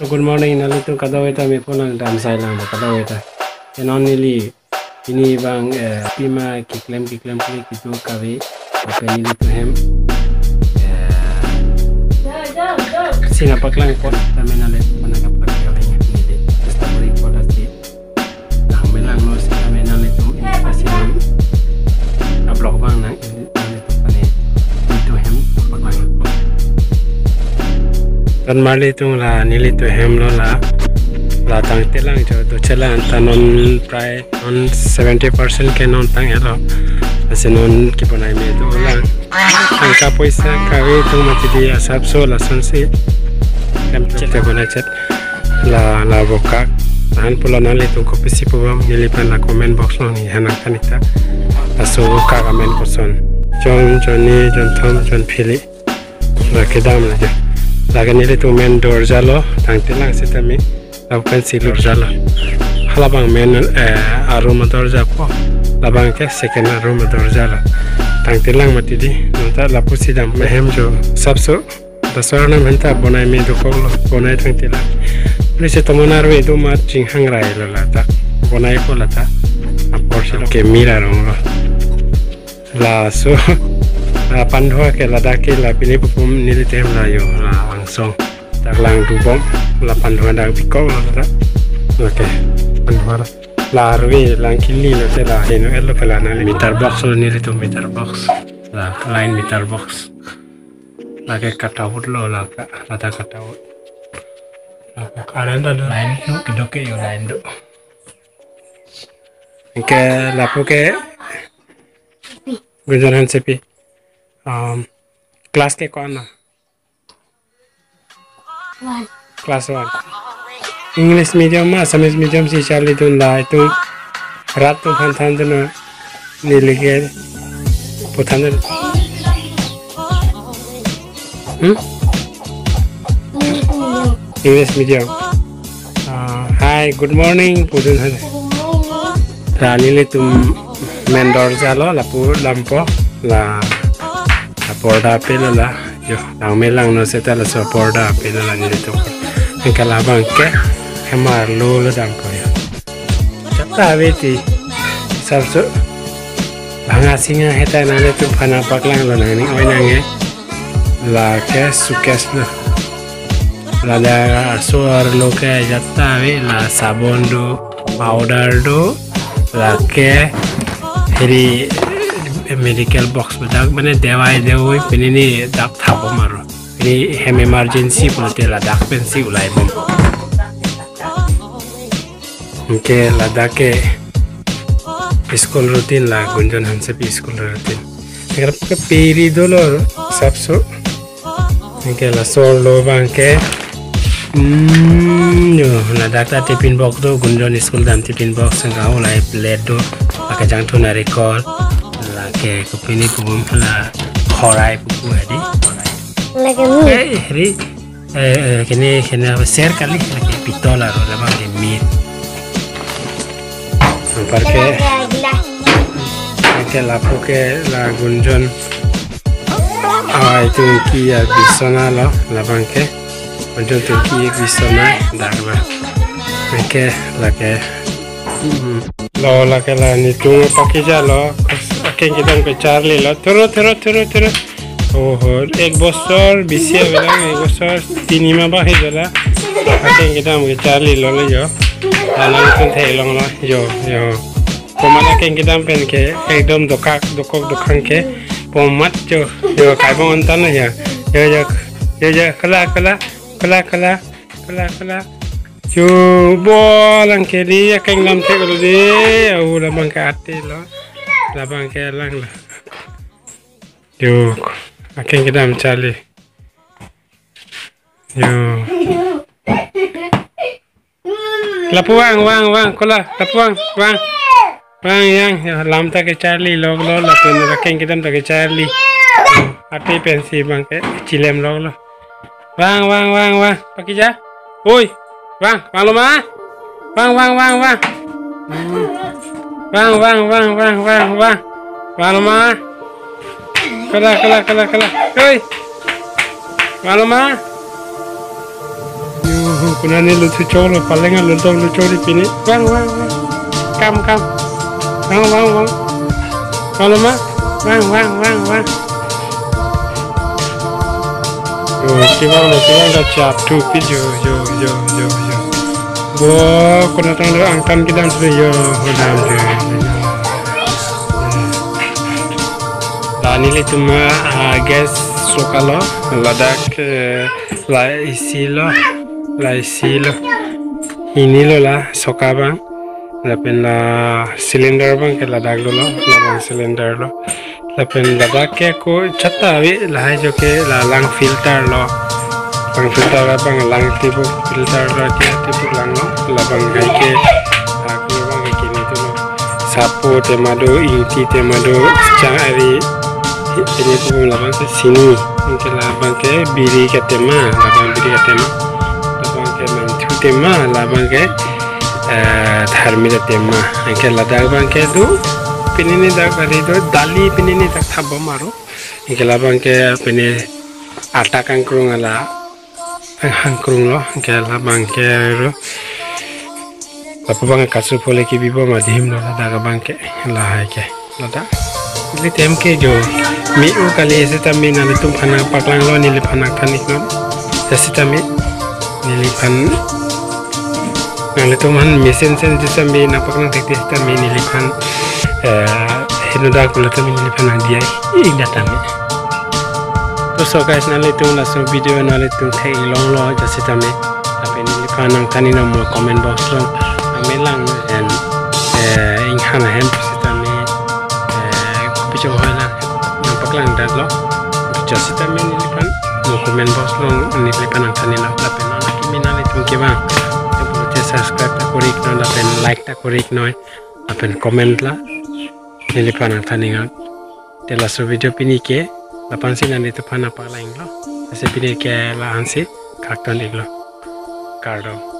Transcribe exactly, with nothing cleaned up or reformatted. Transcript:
So, good morning, nanglitum kadokave ta me phone lang dam sai lang kadokave ta. Ke non neli pini abang, eh, pima keklem keklem klik kedo kave, lapen nelitum ahem, eh, si nangpaklang apot, tame nanglitum aphan nangkapaklang kave neli. Seta beri apot asi. Lang me lang no seta me nanglitum ini pasi nang. Nang vlog abang nang ini nanglitum aphan nelitum ahem nangpaklang apot. Tan marli tung la nelitum ahem lo la. La tangte lang jo dochelang ta non prai non seventy percent ke non tang-etlo. Lasi non kebonai me dolang. Tangka poisa kave atum mati di asapso lasonsi. Em chete bonai chet. La, la bokak. Tahan pulo nanglitum kopisi pubom neliphan la comment box along neli nangthan ik tha. Laso bokak amen koson. John, Johnny, Jonthom, Jonphili. La kedam la jo. Lake nelitum main dorja lo, tangte lang sitame. Lapen si lurja lo. Halabang main, eh, a-room adorja po. Labang ke second a-room adorja lo. Tangte lang mati di. Nonta lapusi dam me ahem jo. Sapso. Dasar nam henta bonai me dokoklo. Bonai tangte lang. Pulisi tomon arve do mat jinghang rai lo lata. Bonai ko lata. Apor si lo ke mira rong lo. Laso, la pandua ke ladak ke la pini pupum nelitum ahem la jo la angsong. Dak lang dubom la pandua dak bikok lo ta. Oke, pandua la. La arve lang kili lo te la heno elo ke la nang meter box lo nelitum meter box. La line meter box. Lake cut out lo la ka, lata cut out. Lake current ada. Line lo kedo ke jo line do. Ke lapu ke Gunjan Hansepi. Um, class ke ko-an na? One. Class one. English medium ma, Assamese medium si charlidun la itum rat atum aphan thandun na neli ke pu thandun. Hmm? English medium. Ah, hi, good morning, pudun han. La nelitum main dorja lo, lapu lampo, la, la porda ape lo la, jo, lang me lang no seta laso porda ape lo la nelitum. Anke labang ke, hemar lo lo dampo jo. Chapta ave ti, sapso, bhanga singa heta nanglitum aphan nangpaklang lo nangning oi nang e. Lake suitcase lo. Ladak aso arlo ke ajat ta ave, la sabon do, powder do, lake heri medical box dak mane dawai dawai pini ni dak thapbom aro. Pini hem emergency pulote ladak pensi ulaibom. Anke ladak ke school routine la Gunjan Hansepi school routine. Anke lapu ke peri dolo sapso. Anke laso arlo abang ke. Hmm, jo, ladak ta tiffin box do, Gunjan school dam tiffin box, anke ulai plate do, lake jangthu narikol, lake kopine pubom la khorai pupu hadi. Lake mi. Eh, heri. Eh, eh, kene, kene apa ser kali, lake pitol aro labang ke mir. Anpar ke, ke lapu ke la Gunjan. Ah, itum ki ya bisona lo, labang ke. Gunjan atum ki ya bisona, dak lo. Anke lake. Hmm. Lo lake la nelitum pakija lo, akeng kedam kecharli lo, turu, turu, turu, turu. Oho, ek bosor bisi avelang, ek bosor tini ma ba he jala. Akeng kedam kecharli lo lo jo. Alang tun theklong lo, jo, jo. Komat akeng kedam pen ke, ekdom dokak, dokok, dokhang ke. Komat jo, jo, kaibong ontan lo jo. Jo, jo, jo, jo, kala, kala, kala, kala. Kala, kala. Chu bo lang ke di, akeng dam thek lo di. Au labang ke ate lo. Labang ke lang lo. Yo, akeng kedam charli. Yo. Lapu vang, vang, vang, kola, lapu vang, vang. Vang yang, ya, lam ta kecharli, lok, lok, lapu akeng kedam ta kecharli. Ate pensi abang ke chilem lok, lok. Vang, vang, vang, vang. Pakija. Oi. Vang, vanglo ma. Vang, vang, vang, vang. Vang, vang, vang, vang, vang, vang. Vanglo ma. Kala, kala, kala, kala. Oi. Vanglo ma. Yuhu. Konane luthu choklo, paleng alun tong lu choklo pini. Vang, vang, vang. Kam, kam. Vang, vang, vang. Vang lo ma? Vang, vang, vang, vang. Yo, kevang lo, kevang ta chap thu pi yo, yo, yo, yo, yo. Bo, konatang lo angtan kedam sule yo, hodam yo. La nelitum, ah, guest soka lo, ladak, eh, la isi lo, la isi lo. Hini lo la soka abang. Lapen la cylinder abangke ladak dolo, labang cylinder lo. Lapen ladak ke ako chata ave, lahai jo ke la lang filter lo. Lang filter abang lang tibuk filter lo, ke tibuk lang lo. Labang kai ke, ah, kini abangke kini tu lo. Sapo tema do, ingti tema do, chang ari, ini tu labang ke sini. Anke labang ke biri ketema, labang biri ketema. Labang ke manthu tema, labang ke, eh, tharmi ketema. Anke ladak abangke do, pini ni dak bari do, dali pini ni dak thap bom aro. Anke labang ke pini atta kangkrung ala, hangkrung lo, anke labang ke ro. Lapu abang kasu pole kebi bom adim lo, ladak abangke, lahai ke, ladak. Nelitum ke jo, me-u kali sitame nanglitum aphan nangpaklang lo, neliphan nangthan iknon. Sitame, neliphan, nanglitum aphan mesen sen sitame nangpaklang thekthe sitame neliphan, eh, henodak pulo tame neliphan nangdiya ik tame. To so guys, nanglitum laso video nanglitum theklong lo jasi tame. Lapen neliphan nangthan iknon mo comment box along. Nangmelang en, eh, inghan ahem pusitame, eh, kopi chonghoi nang, nangpaklang dak lo. Jasi tame neliphan mo comment box along neliphan nangthan iknon. Lapen non kimi nanglitum kevang, te pulote subscribe ta kori iknon, lapen like ta kori iknon, lapen comment la neliphan nangthan iknon. Te laso video pini ke la-ansi nanglitum aphan nangpaklang lo. Lasi pini ke la-ansi, kardom iklo. Kardom.